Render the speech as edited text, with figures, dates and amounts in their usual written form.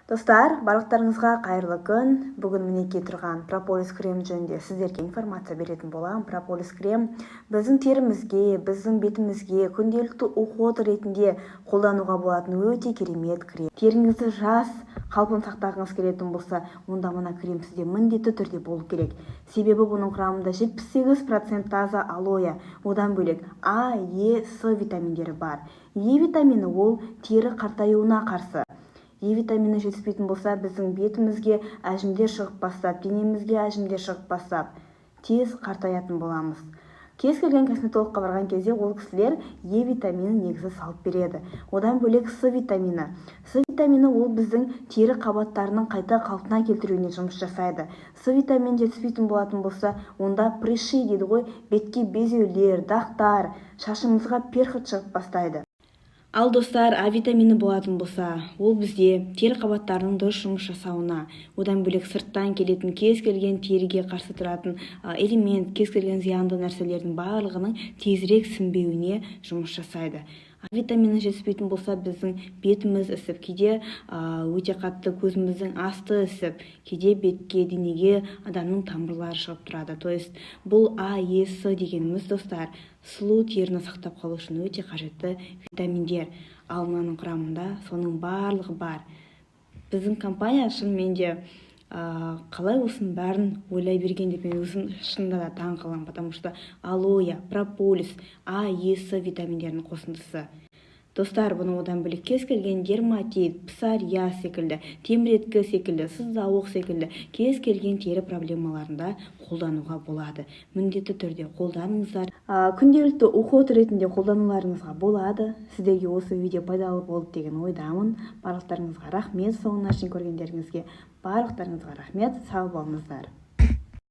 Достар, барлықтарыңызға қайырлы күн! Бүгін, мінекей, тұрған прополис крем жөнінде сіздерге информация беретін боламын. Прополис крем біздің терімізге, біздің бетімізге күнделікті уход ретінде қолдануға болатын өте керемет крем. Теріңізді жас қалпын сақтағыңыз келетін болса, онда мына крем сізде міндетті түрде болу керек. Себебі бұның құрамында 78% таза алоэ, одан бөлек А, Е, С витаминдері бар. Е витамині ол тері қартаюына қарсы. Е витамині жетіспейтін болса, біздің бетімізге әжімдер шығып бастап, денемізге әжімдер шығып бастап, тез қартаятын боламыз. Кез келген косметологқа барған кезде ол кісілер Е витаминін негізі салып береді. Одан бөлек С витамині. С витамині ол біздің тері қабаттарының қайта қалпына келтіруіне жұмыс жасайды. С витамині жетіспейтін болатын болса, онда прыщи дейді ғой, бетке безеулер, дақтар, шашымызға перхоть шығып бастайды. Ал, достар, А витамині болатын болса, ол бізде тері қабаттарының дұрыс жұмыс жасауына, одан бөлек сырттан келетін кез келген теріге қарсы тұратын элемент, кез келген зиянды нәрселердің барлығының тезірек сіңбеуіне жұмыс жасайды. А витамині жетіспейтін болса, біздің бетіміз ісіп, кейде өте қатты көзіміздің асты ісіп, кейде бетке, денеге адамның тамырлары шығып тұрады. То есть бұл А, Е, С дегеніміз, достар, сұлу теріні сақтап қалу үшін өте қажетті витаминдер. Ал мынаның құрамында соның барлығы бар. Біздің компания шынымен де қалай осының бәрін ойлай берген деп мен өзім шынында да таң қаламын, потому что алоэ, прополис, А, Е, С витаминдерінің қосындысы. Достар, бұны одан бөлек кез келген дерматит, псориаз секілді, теміреткі секілді, сыздауық секілді кез келген тері проблемаларында қолдануға болады. Міндетті түрде қолданыңыздар, күнделікті уход ретінде қолдануларыңызға болады. Сіздерге осы видео пайдалы болды деген ойдамын. Барлықтарыңызға рахмет соңына шейін көргендеріңізге. Барлықтарыңызға рахмет, сау болыңыздар!